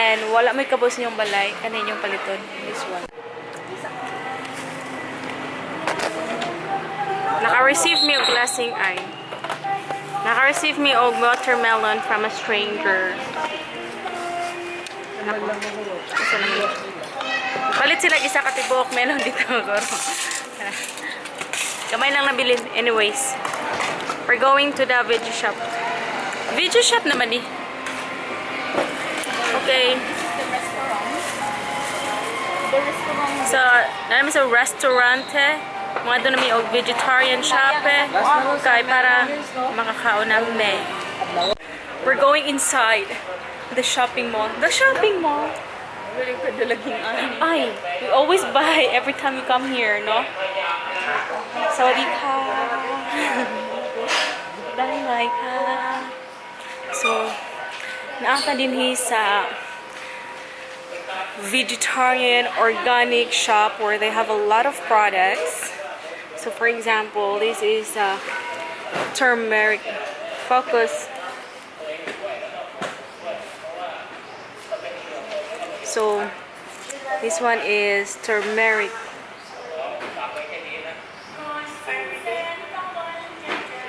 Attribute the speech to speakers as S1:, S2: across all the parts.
S1: And wala may kabos niyong balay, kanin yung paliton. This one. Naka-receive me og blessing ay. Naka-receive me og watermelon from a stranger. Nako. Isa naman. Palit sila isa ka tibuok melon dito goro. Gamay lang nabilin. Anyways, we're going to the veggie shop. Veggie shop naman eh. Okay.
S2: The restaurant. The restaurant.
S1: So, namin sa restaurante. Mga doon namin og vegetarian shop eh. Kay para makakaon na me. We're going inside the shopping mall. The shopping mall. Ay, we always buy every time we come here, no? สวัสดีค่ะ ได้ไหมค่ะ So, naa ta dinhi sa vegetarian organic shop where they have a lot of products. So, for example, this is turmeric focus. So, this one is turmeric.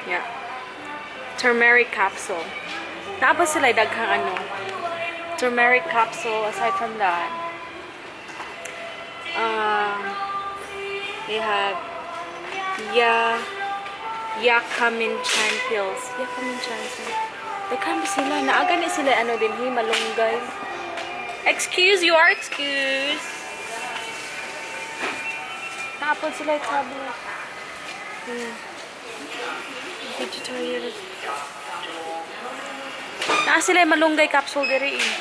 S1: Yeah. Turmeric capsule. Naa pa sila daghang ano. Turmeric capsule aside from that. They have Yakamin Chan pills. Yakamin Chan. Daghan ba sila? Naa gani sila ano din, hi, malunggay. Excuse, you are excused. Naa pod sila tablet. Vegetarian. Naa sila malunggay capsule diri eh.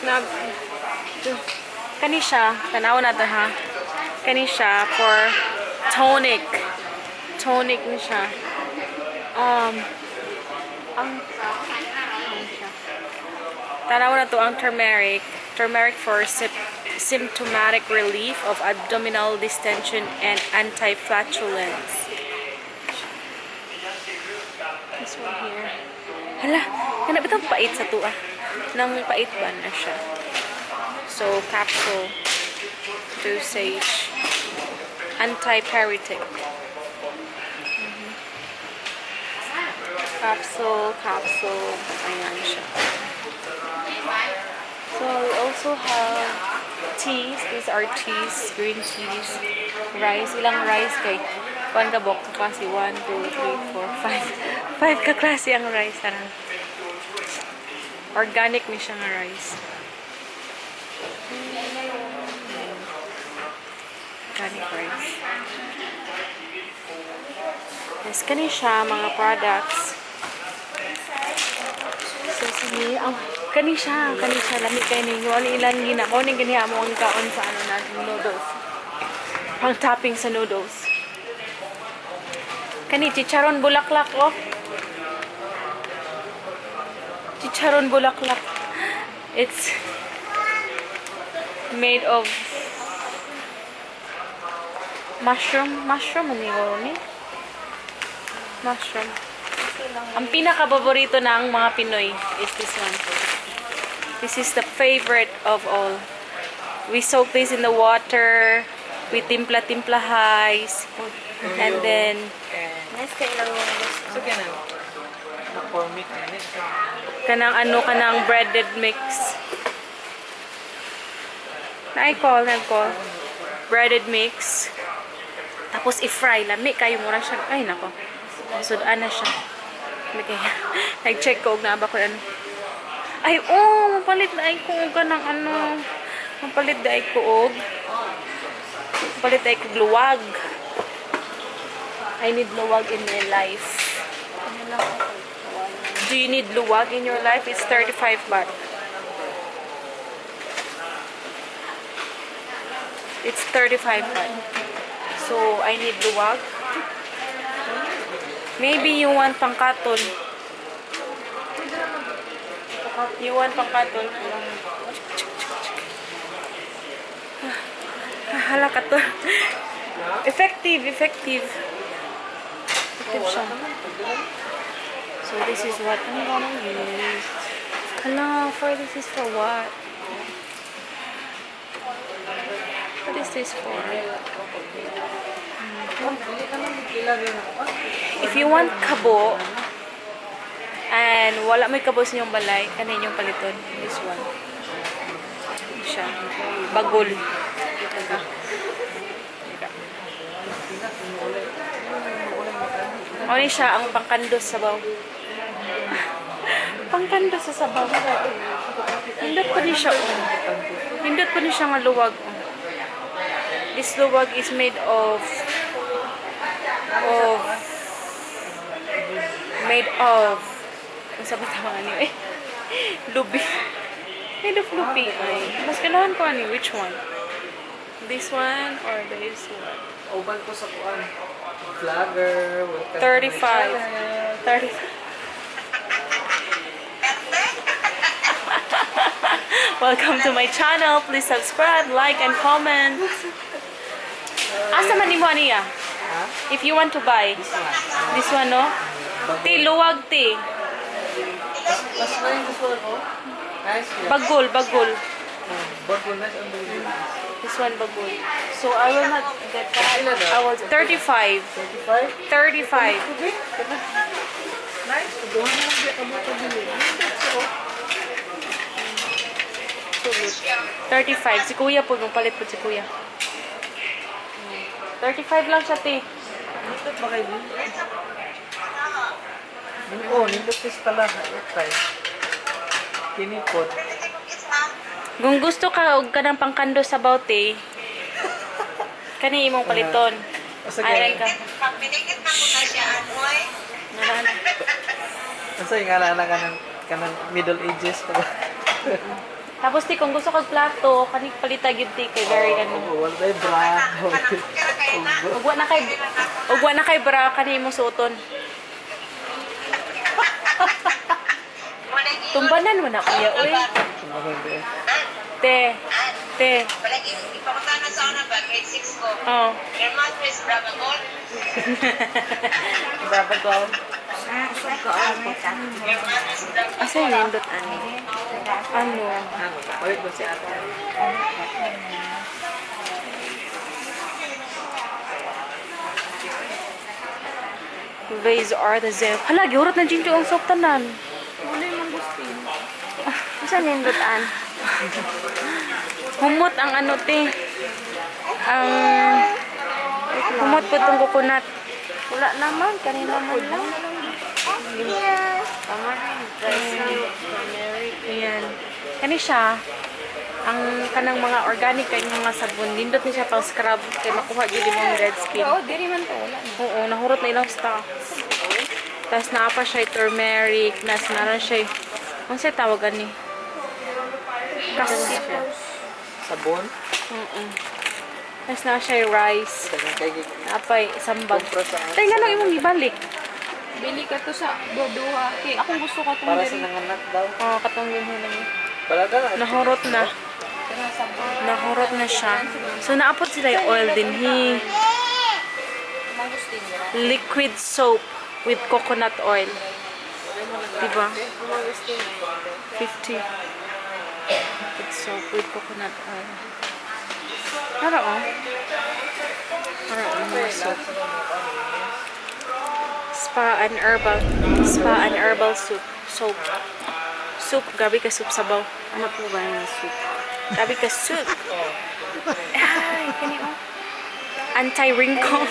S1: Na kani siya, tanaw na to ha. Kani siya for tonic. Tonic ni siya. Ang siya. Tanaw na to ang turmeric. Turmeric for symptomatic relief of abdominal distension and anti-flatulence. This one here. Hala, kana bitang pait sa tuwa. Nang pait ba na siya? So, capsule. Dosage. Antipyretic. Capsule, capsule. Ayan siya. So, we also have teas. These are teas, green teas, rice. Ilang rice kay? Kuan ka bok klase 1, 2, 3, 4, 5. 5 ka klase ang rice. Tara. Organic ni siya nga rice. Organic rice. Yes, kani siya mga products. So, sige, ang kani siya, lami kay ninyo. Ano ilan gina? Mo ning ganiha mo ang kaon sa ano na noodles. Pang topping sa noodles. Kani chicharon bulaklak oh. Chicharon bulaklak. It's made of mushroom. Mushroom ano ni? Mushroom. Ang pinaka-paborito ng mga Pinoy is this one. This is the favorite of all. We soak this in the water. We timpla-timplahays. And then,
S2: Nice kay ilang
S3: So, ganun. McCormick, ano yun?
S1: Kanang ano, kanang breaded mix. Na-call, nag-call. Breaded mix. Tapos i-fry. Lami kayo mura siya. Ay, nako. Sudan na siya. Lami kayo. Nag-check ko og naa ba ko ano. Ay, oh, mapalit na ay ko og kanang ano. Mapalit na ay ko og. Mapalit na ay ko og luwag. I need luwag in my life. Do you need luwag in your life? It's 35 baht. It's 35 baht. So, I need luwag. Maybe you want pangkatol. You want pangkatol? Hala ka to. Effective, effective. Effective siya. So, this is what I'm gonna use. Hala, for this is for what? What is this for?
S3: Dili ka lang pila rin ako.
S1: If you want kabo, and wala may kabo sa inyong balay, kanin yung paliton. This one. Siya. Bagol. Ano siya ang pangkandos sabaw. Pangkandos sa sabaw. Nindot ko ni siya. Oh. Nindot ko ni siya nga luwag. Oh. This luwag is made of ang sabi tama ani eh lubi, made of lubi. Ay, mas ganahan ko ani. Which one, this one or this one?
S3: Uban ko sa kuan. Vlogger, welcome to my
S1: 35.
S3: channel.
S1: 30. Welcome to my channel. Please subscribe, like, and comment. Asa man nimo aniya?
S3: Ha?
S1: If you want to buy
S3: This one.
S1: this one, no? Ti, luwag ti.
S3: Mas nice this one, oh. Nice. Yeah.
S1: Bagol, bagol.
S3: Bagol, nice ang bagol.
S1: This one bagol. So I will not get that. I will 35.
S3: 35?
S1: 35.
S3: Okay. Nice. Doon na lang di ka mo pabili. oh.
S1: 35. Si kuya po, nung palit po si kuya. 35 lang siya, te.
S3: Nindot ba kayo din? Oo, nindot siya sa talaga. Okay. Kinipot.
S1: Kung gusto ka og kanang pangkando sa baute, kani imong paliton.
S3: Asa
S1: Ay,
S3: ka?
S1: ka.
S4: Pagpinikit na ko na siya, anoy.
S1: Nala na.
S3: Asa yung alala ka ng, kanang Middle Ages pa ba?
S1: Tapos ti, kung gusto kag plato, kani palita gyud ti kay very ano.
S3: Oo, wala tayo bra.
S4: Kira kayo na.
S1: Ug wa na kay bra kani imong suoton.
S4: Malagi,
S1: Tumbanan mo na kuya, oy. Te. Te.
S4: Palagi, ipakutana sa una ba, grade 6 ko.
S1: Oh.
S4: Your mother is Brahma Gold.
S1: Bravo go.
S4: Your mother is Brahma
S1: Asa yung nindot ani? Ano?
S3: Ano, palit ba si ate?
S1: These are the zip. Hala, gihurot na jinjo ang soap tanan.
S2: Wala yung mangustin. Unsa nindutan?
S1: Humot ang ano te. Ang humot po tong coconut.
S2: Wala naman, kanina man lang. Tama
S1: Ayan. Kani siya ang kanang mga organic kay mga sabon. Nindot ni siya pang scrub kay makuha gyud imong red skin.
S2: Oo, diri man to. Wala na.
S1: Oo, nahurot na ilang stock. Tapos naa pa siya turmeric, nas na siya. Ano siya tawag ani? Kas.
S3: Sabon?
S1: Oo. Tapos naa siya rice.
S3: Tagang kay
S1: Napay sambag.
S3: Kompra sa
S1: Tay nga nang imong ibalik.
S2: Bili ka to sa Bordoa. Kay akong gusto ka tong
S3: Para sa
S2: diri.
S3: nanganak daw.
S1: Oo, katong yun lang.
S3: Balaga na.
S1: Nahurot na. Nahurot na siya. So naapot sila yung oil din. Hi.
S2: Mangustin dira.
S1: Liquid soap with coconut oil. Diba?
S2: Mangustin.
S1: 50. Liquid soap with coconut oil. Para oh. Para oh, mga soap. Spa and herbal. Spa and herbal soup. Soap. Soup. Gabi ka soup sabaw.
S2: Ano po ba yung soup?
S1: Gabi ka soup. Ay, kani oh. Anti-wrinkle.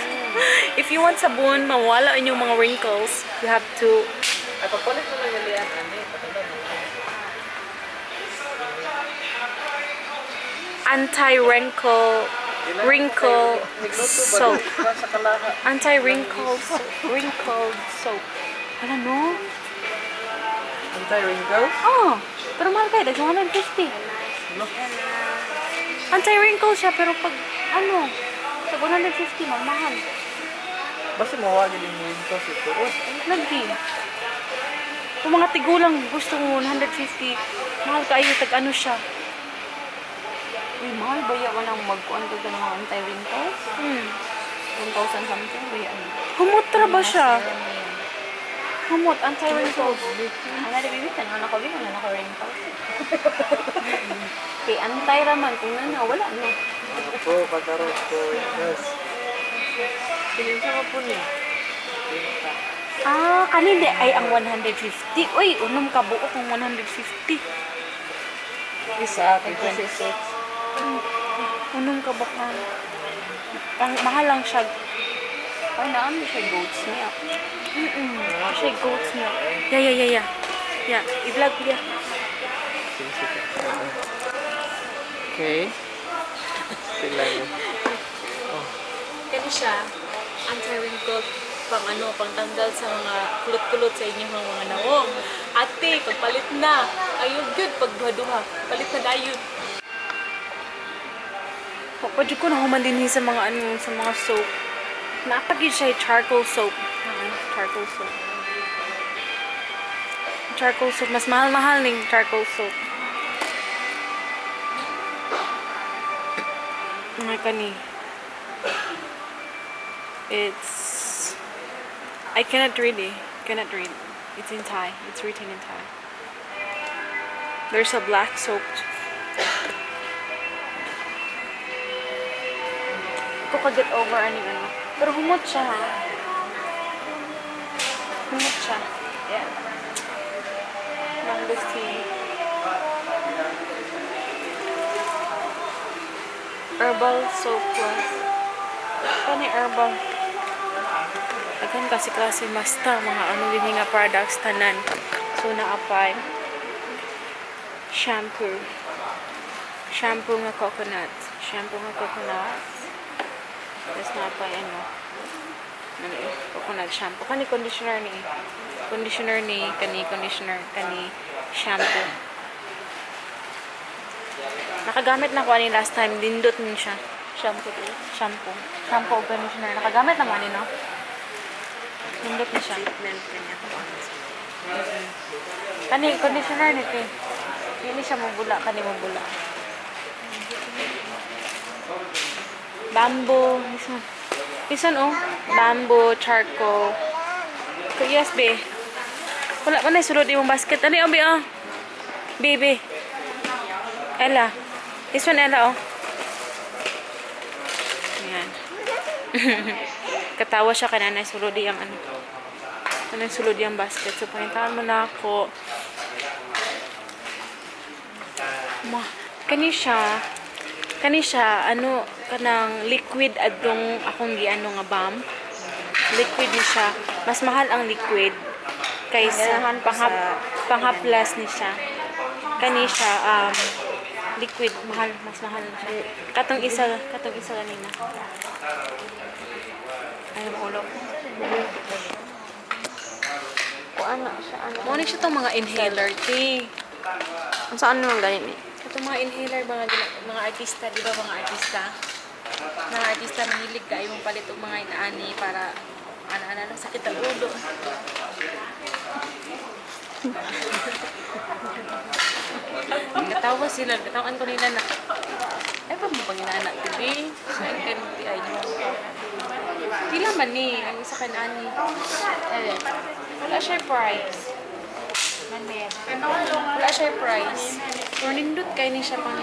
S1: If you want sabon, mawala inyong mga wrinkles, you have to
S3: Ay, papalit mo lang yung lian. Ano eh, patala mo.
S1: Anti-wrinkle wrinkle
S3: Nagluto ba?
S1: soap.
S3: Para sa kalaha.
S1: Anti-wrinkle soap. Wrinkled soap. Wala no?
S3: Anti-wrinkles?
S1: Oh, pero mahal kayo. That's 150.
S3: No.
S1: Anti-wrinkle siya, pero pag ano, pag 150, mahal.
S3: Basta mawag yung wrinkles ito. Oh,
S1: Lagi. Kung mga tigulang gusto mo 150, mahal kayo, tag ano siya.
S2: Uy, mahal ba yawa nang magkuan ka ng mga anti-wrinkles? 1,000 something ba yan?
S1: Humutra ba siya? Humot, anti-wrinkles.
S2: Ana di bibi, tanaw na ko bi, wala na ko wrinkles. Kay antay raman kung nana, wala na.
S5: Po, katarot po. Yes.
S3: Kinsa ka po ni?
S1: Ah, kanindi ay ang 150. Uy, unom ka buok ang 150.
S5: Isa, 26.
S1: Unom ka buok ang ang mahal lang siya.
S2: Ay, naan mo siya goat's milk.
S1: Siya goat's milk. Yeah. Yeah, i-vlog ko yeah.
S5: Sige, sige. Oo. Okay. Sila na.
S1: Kani siya, anti-wrinkle pang ano, pangtanggal sa mga kulot-kulot sa inyong mga nawong. Ate, pagpalit na. Ayun, good, pag duha-duha. Palit na dayon. Pwede ko na human din sa mga ano, sa mga soap. Napagid siya yung charcoal soap. Ah, charcoal soap. Charcoal soap. Mas mahal-mahal ning charcoal soap. Mga kani. It's I cannot read it. Cannot read. It's in Thai. It's written in Thai. There's a black soap. Ko ka get over ani ano. Pero humot siya ha. Humot siya. Yeah. Mangosteen. Herbal soap plus. Kani herbal. Daghan kasi klase basta mga ano din nga products tanan. So naapay shampoo. Shampoo nga coconut. Shampoo nga coconut. Tapos naapay ano. Ano eh, coconut shampoo. Kani conditioner ni. Conditioner ni kani conditioner kani shampoo. Nakagamit na ko ani last time dindot ni siya.
S2: Shampoo din.
S1: Shampoo. Shampoo o conditioner. Nakagamit na mo ani no? Nindot ni siya.
S2: Treatment kanya ko.
S1: Kani conditioner ni te. Dili siya mabula kani mabula. Bamboo, this one. This one oh, bamboo charcoal. Ko yes be. Wala man na sulod imong basket. Ani oh be oh. Be be. Ella. This one Ella oh. Ayan. Katawa siya kanana sulod iyang ano. Ano yung sulod yung basket. So, pangitaan mo na ako. Ma, kani siya, kani siya, ano, kanang liquid adtong akong giano nga balm. Liquid ni siya. Mas mahal ang liquid kaysa
S2: Ganahan ko
S1: panghap,
S2: sa-
S1: panghaplas ni siya. Kani siya, liquid, mahal, mas mahal na siya. Katong isa kanina. Ay, ulo ko.
S2: Kung ano siya, ano.
S1: Mo ni siya tong mga inhaler, te.
S2: Ang saan naman ganyan eh?
S1: Itong mga inhaler, mga, mga artista, di ba mga artista? Mga artista, mahilig ka imong palit og mga inaani para ana-ana lang sakit ang ulo. Katawa sila, katawan ko nila na, ay, pa mo pang inaana, tibi? Ay, kan, ay, pila man ni, ang isa kan ani. Eh, wala siya price. Maner. Wala siya price. Pero nindot kay ni siya pang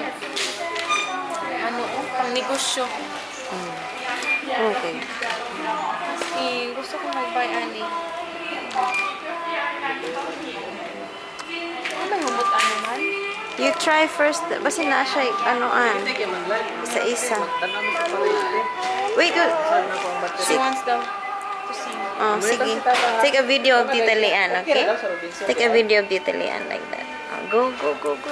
S1: ano, oh, pang negosyo.
S2: Okay.
S1: Eh, gusto ko mag-buy ani. Ano may humot ano man?
S2: You try first. Basta na siya, ano an. Isa-isa. Wait, wait.
S1: She wants daw to see.
S2: Oh, sige. Take a video of Tita Lian, okay? Take a video of Tita Lian like that. Oh, go, go, go, go.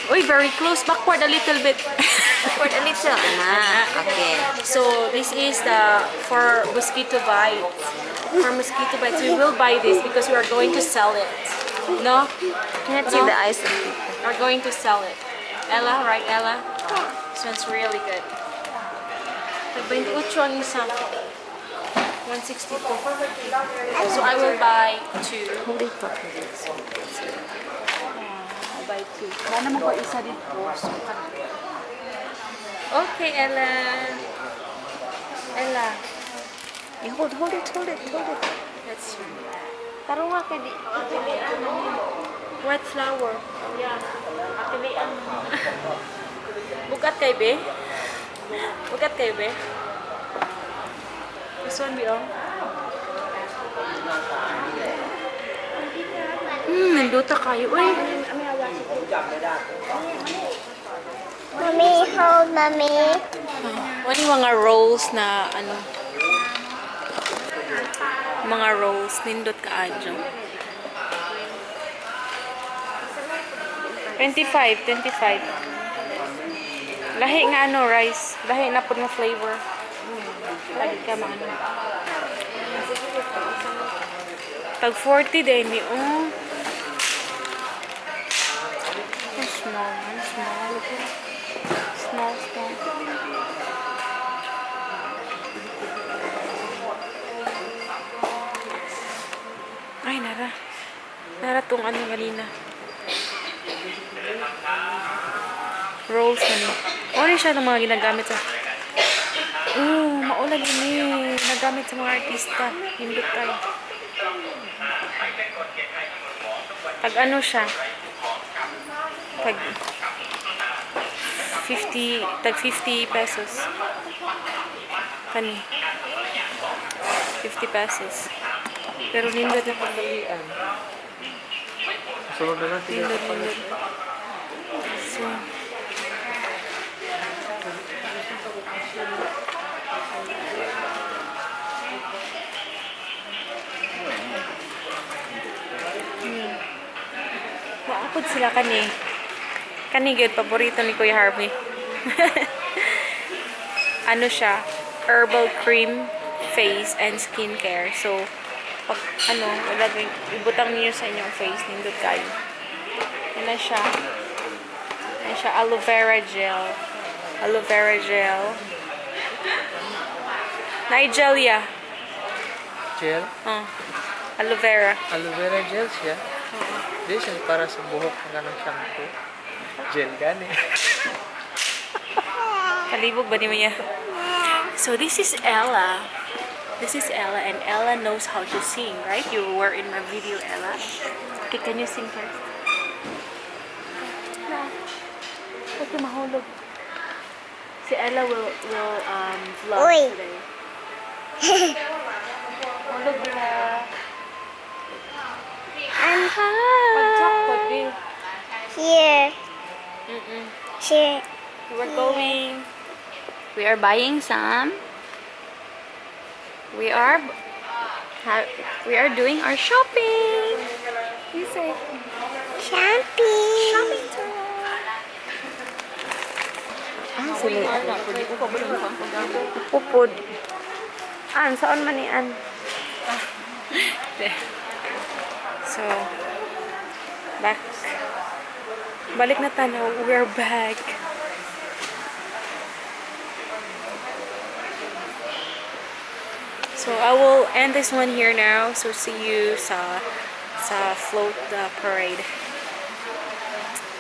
S1: Uy, very close. Backward a little bit.
S2: Backward a little. Ah, okay.
S1: So this is the for mosquito bites. For mosquito bites, we will buy this because we are going to sell it. No?
S2: Cannot see the eyes of Tita.
S1: We're going to sell it. Ella, right Ella? This one's really good. Tag 28 ang isa. 162. So I will buy two.
S2: Hold it properly.
S1: I'll buy two. Wala naman ko isa dito. So, okay, Ella. Ella.
S2: You hold, hold it, hold it, hold it.
S1: Let's try.
S2: Tarong nga kay di.
S1: White flower. Yeah. Bugat kay be? Bugat kay be? This one be oh. Nanduta kayo. Uy.
S6: Mommy, hold mommy.
S1: Ano yung mga rolls na ano? Mga rolls. Nindot ka adyo. 25, 25. Lahi nga ano, rice. Lahi na po nga flavor. Lagi ka maano. Tag 40 din ni oh. Ang small, ang small. Small, small. Ay, nara. Nara tong ano kanina. Rolls na ni. Ano siya ng mga ginagamit sa... Oo, maulag yun eh. Ginagamit sa mga artista. Hindot tayo. Pag ano siya? Pag 50, tag 50 pesos. Kani. 50 pesos. Pero nindot na
S5: Pagdalian. Sunod na lang sila
S1: Nindot,
S5: sa palit.
S1: nindot. So, Maapod sila kani. Kani gyud paborito ni Kuya Harvey. Ano siya? Herbal cream face and skincare. So, pag ano, ilagay, ibutang niyo sa inyong face, nindot kayo. Yan na siya. Yan siya, aloe vera gel. Aloe vera gel. Nigel, yeah.
S5: Gel?
S1: Oh. Aloe vera.
S5: Aloe vera gel siya. Di siya para sa buhok ng ganong shampoo. Gel gani.
S1: Palibog ba ni Mia? So this is Ella. This is Ella and Ella knows how to sing, right? You were in my video, Ella. Okay, can you sing first? Na. Okay, mahulog. Si Ella will vlog
S6: Uy.
S1: today. Hulog na.
S6: I'm
S1: Pag-talk po, di.
S6: here. Here.
S1: We're going.
S2: We are buying some. We are doing our shopping. You say
S6: Shopping.
S2: shopping time. Ah, sila. Pupod. An, saan man ni An?
S1: So, back. Balik na tanaw. We're back. So, I will end this one here now. So, see you sa float the parade.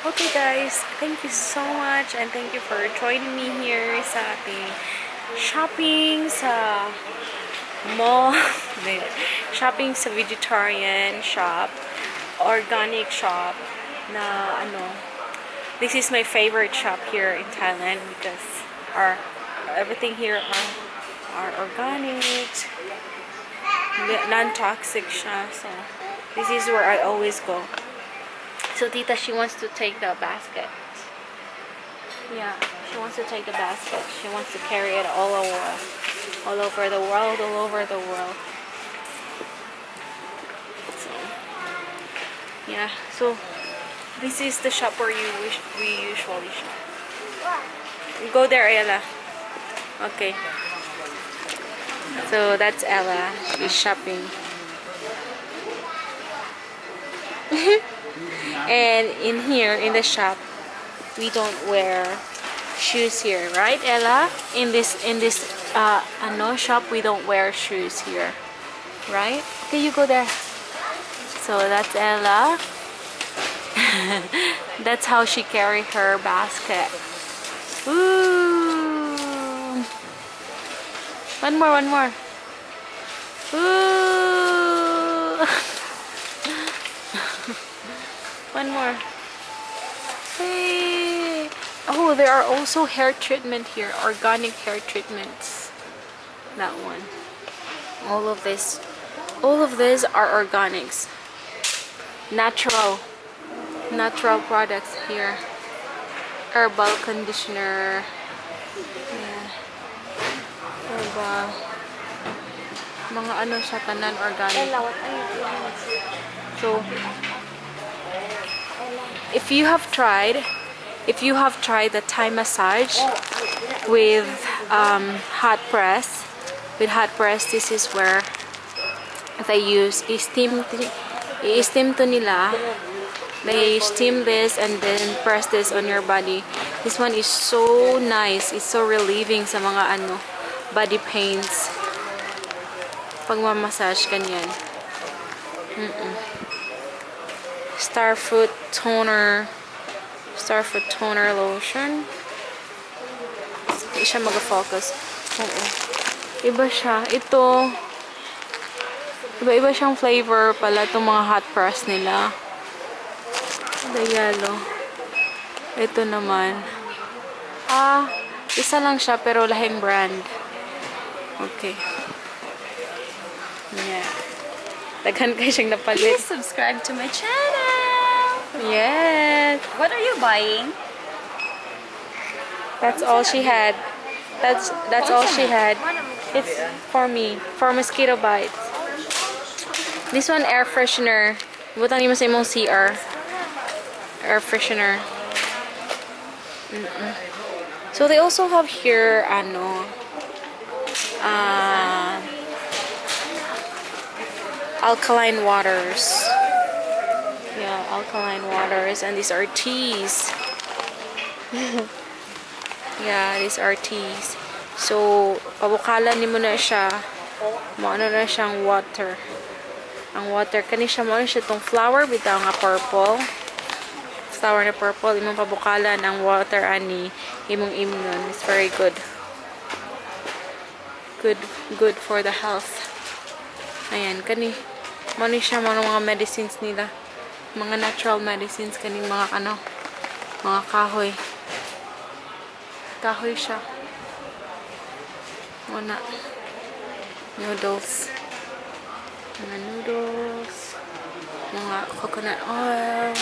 S1: Okay guys, thank you so much and thank you for joining me here sa ating shopping sa mall, shopping sa vegetarian shop, organic shop na ano, this is my favorite shop here in Thailand because our everything here are organic, non-toxic siya. So this is where I always go. So Tita, she wants to take the basket. Yeah, she wants to take the basket. She wants to carry it all over the world, all over the world. So, yeah. So this is the shop where you wish we usually shop. Go there, Ella. Okay. So that's Ella. She's shopping. And in here, in the shop, we don't wear shoes here, right, Ella? In this ano shop, we don't wear shoes here, right? Okay, you go there. So that's Ella. That's how she carry her basket. Ooh. One more, one more. Ooh! One more. Hey! Oh, there are also hair treatment here. Organic hair treatments. That one. All of this. All of these are organics. Natural. Natural products here. Herbal conditioner. Yeah. Herbal. Mga ano siya, tanan organic. So, if you have tried the Thai massage with hot press, with hot press, this is where they use steam, i-steam to nila. They steam this and then press this on your body. This one is so nice. It's so relieving sa mga ano, body pains. Pagmamassage, ganyan. Starfruit toner. Starfruit toner lotion. Hindi siya mag-focus. Oo. Iba siya. Ito, iba-iba siyang flavor pala itong mga hot press nila. The yellow. Ito naman. Ah, isa lang siya pero lahing brand. Okay. Yeah. Daghan kayo siyang napalit.
S7: Please subscribe to my channel.
S1: Yes.
S7: What are you buying?
S1: That's all she had. That's all she had. It's for me, for mosquito bites. This one, air freshener. Butang nimo sa imong CR. Air freshener. So they also have here ano, alkaline waters. Yeah, alkaline waters, and these are teas. Yeah, these are teas. So, pabukalan nimo na siya. Mo ano na siyang water. Ang water kani siya, mo ano siya tong flower bitaw nga purple. Flower na purple, imong pabukalan ang water ani imong imnon. It's very good. Good good for the health. Ayan, kani. Mo ni siya mo mga medicines nila. Mga natural medicines kaning mga ano, mga kahoy. Kahoy siya. Muna. Noodles. Mga noodles. Mga coconut oil.